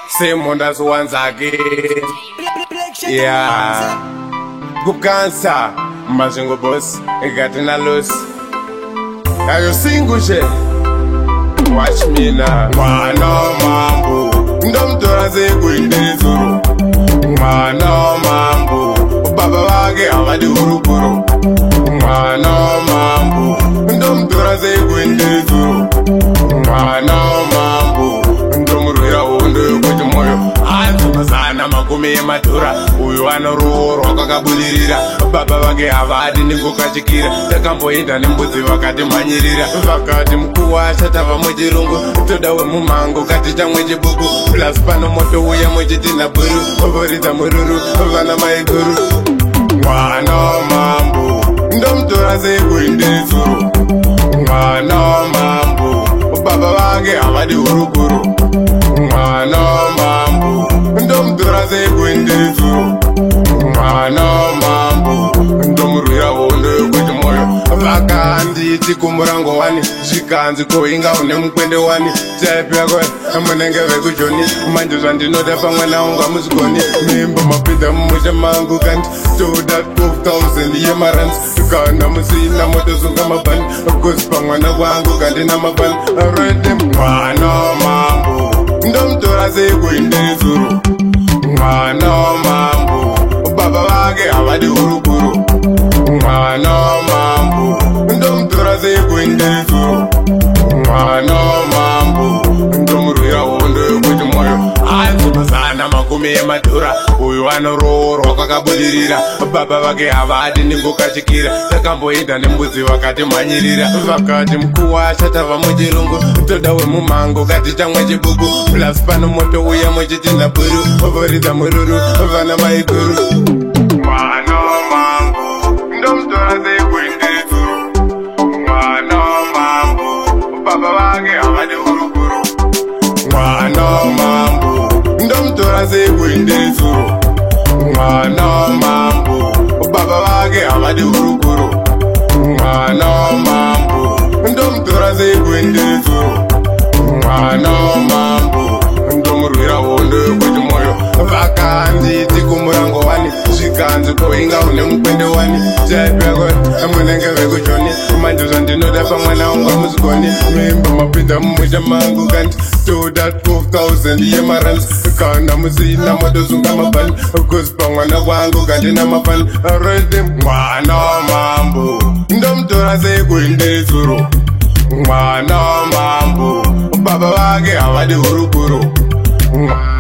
Same once again. Yeah. Kukansa. Mazingo boss. Gatina los. Are you single she? Watch me now. Mwana mambo. Ndomtora sekuindezuru. Mwana mambo. Baba vake havadi hurukuro. Mwana mambo. Ndomtora sekuindezuru. Mwana mambo. Ndomurwira hondo yekuti moyo anzomazana makumi emadhura. Uyu anoroorwa kwakabudirira. Baba vake havadi nekukachikira. Takamboenda nembudzi vakatimhanyirira. Vakati mukuwasha tava muchirungu. Toda wemumango kati chamwe chibuku. Plus pano moto uya muchitina bhuru. Voridza mururu vana maiguru. Mwana mambo. Ndomutora sekuindezuru. Mwana mambo. Baba vake havadi hurukuro. Mwana mambo. Ndomutora sekuindezuru. Mwana mambo. Ndomurwira hondo yekuti moyo. Vakanditi kumurango wani. Zvikanzi koinga une mukwende wani. Type yako munenge vekujoni. Manje zvandinoda pamwana wangu hamuzigoni. Mimba mapinda mumusha mangu kanti. Toda 12,000 yemarands. Kana musina motosunga mabhani. Kuzi pamwana wangu kandina mabhani. Rete mwana mambo. Ndomutora sekuindezuru. Mwana mambo. Baba vake havadi hurukuro. Mwana mambo. Ndomutora sekuindezuru. Mwana mambo. Ndomurwira hondo yekuti moyo. Anzomazana makumi emadhura. Uyu anoroorwa kwakabudirira. Baba vake havadi nekukachikira. Takamboenda nembudzi vakatimhanyirira. Vakati mukuwasha tava muchirungu. Toda wemumango kati chamwe chibuku. Plus pano moto uya muchitina bhuru. Voridza mururu vana maiguru. Mwana mambo. Ndomutora sekuindezuru. Mwana mambo. Baba vake havadi hurukuro. Mwana mambo. Ndomutora sekuindezuru. Mwana mambo. Baba vake havadi hurukuro. Mwana mambo. Ndomutora sekuindezuru. Mwana mambo. Ndomurwira hondo yekuti moyo. Vakanditi kumurango wani. Zvikanzi koinga une mukwende wani. Type yako munenge vekujoni. Manje zvandinoda pamwana wangu hamuzigoni. Mimba mapinda mumusha mangu kanti. Toda 12,000 yemarands. Kana musina motosunga mabhani. Kuzi pamwana wangu kandina mabhani. Rete mwana mambo. Ndomutora sekuindezuru. Mwana mambo. Baba vake havadi hurukuro. Mwana